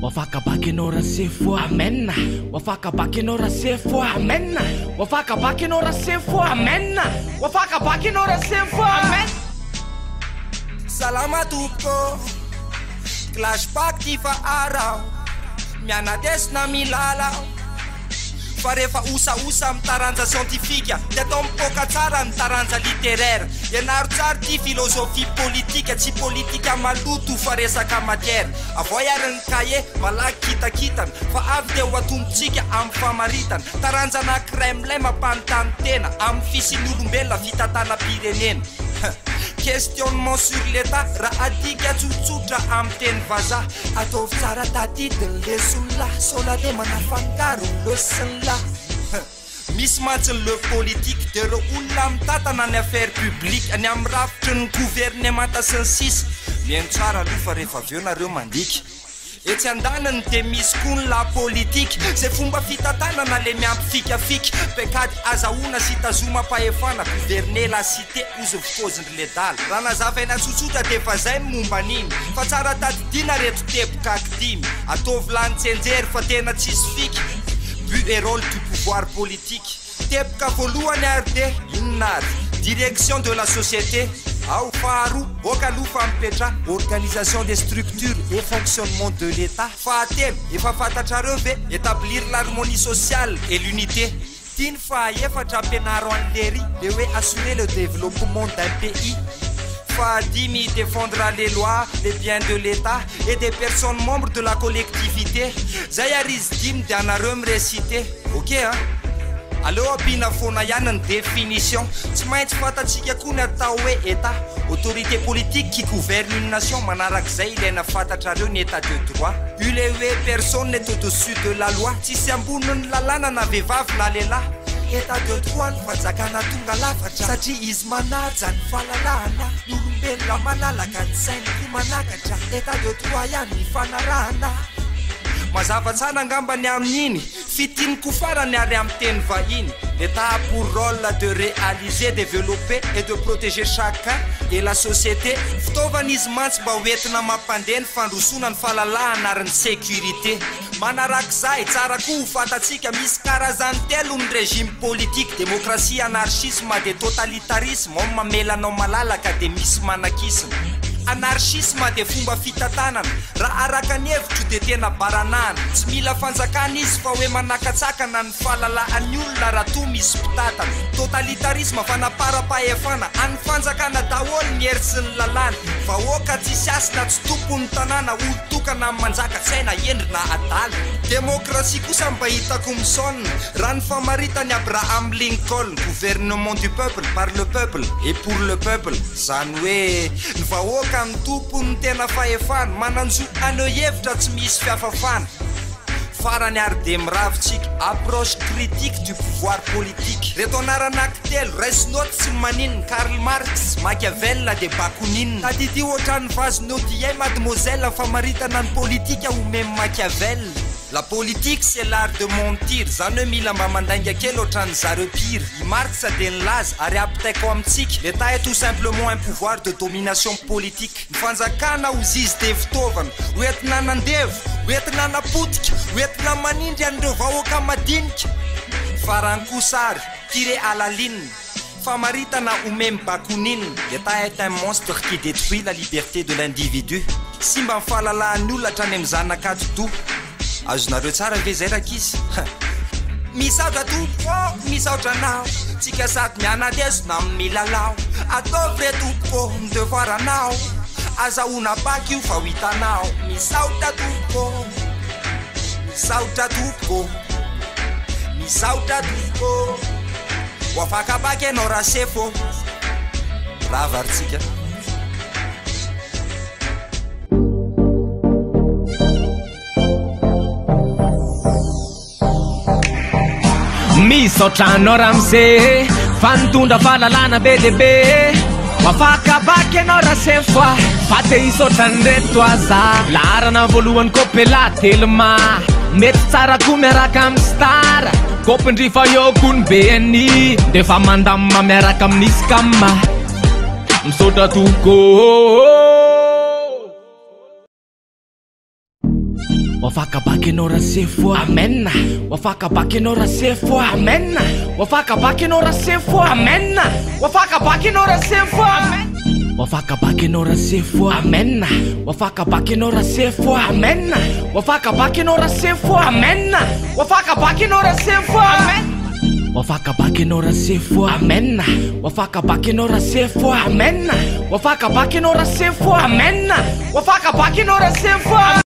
Ho afaka bac ianao Rasefo a! Amen! Ho afaka bac ianao Rasefo a! Amen! Ho afaka bac ianao Rasefo a! Amen! Ho afaka bac ianao Rasefo a! Amen! Salama tompoko, clash bac ty fa araho, miana-desona milalao. Fa rehefa osaosa amin'ny taranja siantifika dia atao mipoaka tsara ny taranja littéraire. Ianaro tsara ity philosophie politique, tsy politika maloto fa resaka matière. Avoay ary ny cahier, malaky kitakitana fa avy dia ho atombotsika amin'ny famaritana. Taranja anankiray milay mampanontany tena amin'ny fisian'ny olombelona fitantanam-pirenena. Questionnement sur l'Etat raha adika tsotsotra amin'ny teny vazaha. Ataovy tsara tadidy ny lesona sao la de manafangaro ny le sy ny la. Misy mantsy ny le politique de reo olona mitantana ny affaire publique ny amin'ny rafitry ny governemanta sy ny sisa Mihaino tsara aloha fa rehefa avy eo nareo mandika. Etsy andaniny dia misy koa ny la politique, izay fomba fitantanana le miampy fikafika, paikady azahoana sy itazomam-pahefana, gouverner la cité ozy ny fikaozin-dry ledala. Raha nazavaina tsotsotra dia efa zay ny momba an'iny, fa tsara tadidiana reto teboka akidimy, ataovy lany tsianjery fa tena tsisy fika, but et role du pouvoir politique. Teboka voalohany ary dia inona ary? Direction de la société ao. Faharoa, ok aloha fa mipetraha, organisation des structures et fonctionnement de l'Etat. Fahatelo, efa fantatrareo ve? Etablir l'harmonie sociale et l'unité. Ty ny fahaefatra, ampianaro an'i Lery le hoe assurer le développement d'un pays. Fahadimy, défendre les lois, les biens de l'Etat et des personnes membres de la collectivité. Zay ary izy dimy dia anareo mi-reciter. Ok a! Aleo ampiana foana ihany ny définition. Tsy maintsy fantatsika koa ny atao hoe Etat, autorité politique qui gouverne une nation, manarak'izay ilaina fantatrareo ny Etat de droit. Io ilay hoe personne n'est au dessus de la loi, tsisy ambonin'ny lalàna na vehivavy na lehilahy. Etat de droit ny fanjakana tonga lafatra satria izy manaja ny fahalalahana, ny olombelona malalaka ny sainy koa manakatra, Etat de droit ihany ny fanarahana. Mazava tsara angamba ny amin'iny. Fitiniko farany ary amin'ny teny vahiny, L'Etat a pour rôle de réaliser, développer et de protéger chacun et la société. Fitaovana izy mantsy mba ho entina mampandeha ny fandrosoana, ny fahalalahana ary ny sécurité. Manarak'izay, tsara koa ho fantatsika, misy karazany telo ny régime politique, démocratie, anarchisme dia totalitarisme, ao ny mamela anao malalaka dia misy manakisma. Anarchisme dia fomba fitantanana. Raha araka ny hevitro dia tena baranahana. Tsy mila fanjakana izy fa hoe manakatsakana ny fahalalahan'ny olona raha toa misy mpitantana. Totalitarisme, fanaparam-pahefana, an'ny fanjakana daholo ny hery sy ny lalàna. Vahoaka tsisy hasina, tsy tompon'ny tanàna, olon-tokana manjaka tsy hay na hendry na adala. Demokrasia kosa mba hitako misaona, raha ny famaritan'i Abraham Lincoln, gouvernement du peuple, par le peuple et pour le peuple. Izany hoe, ny vahoaka no tompon'ny tena fahefana, manan-jo haneho hevitra tsy misy fiafafana. Farany ary dia miravy tsika, approche critique du pouvoir politique. Reto anarana anankitelo, raiso note tsy maninona, Karl Marx, Machiavel dia Bakounine. Tadidio ohatran'ny vazo nodiay mademoiselle ny famaritana ny politika omen'i Machiavel. La politique c'est l'art de mentir, zany hoe mila mba mandainga kely ohatran'ny zareo pire. I Marx dia nilaza, ary ampitaiko amintsika, l'Etat est tout simplement un pouvoir de domination politique. Ny fanjakana hozy izy dia fitaovana ho entina hanandevo, ho entina hanapotika, ho entina manindry an'ireo vahoaka madinika. Farany kosa ary, tirer à la ligne. Famaritana omen'i Bakounine, L'Etat est un monstre qui détruit la liberté de l'individu. Simba ny fahalalahan'ny olona hatrany amin'ny zanak'atidoha. Azonareo tsara ve izay rankizy? Misaotra tompoko ô, misaotra anao, tsika sady miana-desona amin'ny milalao. Ataovy re tompoko ô, ny devoir anao, azahoana bac io fa ho hitanao. Misaotra tompoko ô, misaotra tompoko ô, misaotra tompoko ô. Ho afaka bac ianao rasefo ô. Rava ary tsika. Misaotra anao ramose fa nitondra fahalalana be dia be. Ho afaka bac ianao rasefo a, fa te hisaotra an'ireto aza. Laharana voalohany kopela telma, mety tsara koa miaraka amin'ny star. Kopindry fa eo koa ny BNI, defa mandamina miaraka amin'ny scam. Misaotra tompoko. Wafaka baka ianao rasefo a. Amen. Wafaka baka ianao rasefo a. Amen. Wafaka baka ianao rasefo a. Amen. Wafaka baka ianao rasefo a. Amen. Wafaka baka ianao rasefo a. Amen. Wafaka baka ianao rasefo a. Amen. Wafaka baka ianao rasefo a. Amen. Wafaka baka ianao rasefo a. Amen. Wafaka baka ianao rasefo a. Amen. Wafaka baka ianao rasefo a. Amen. Wafaka baka ianao rasefo a. Amen. Wafaka baka ianao rasefo a.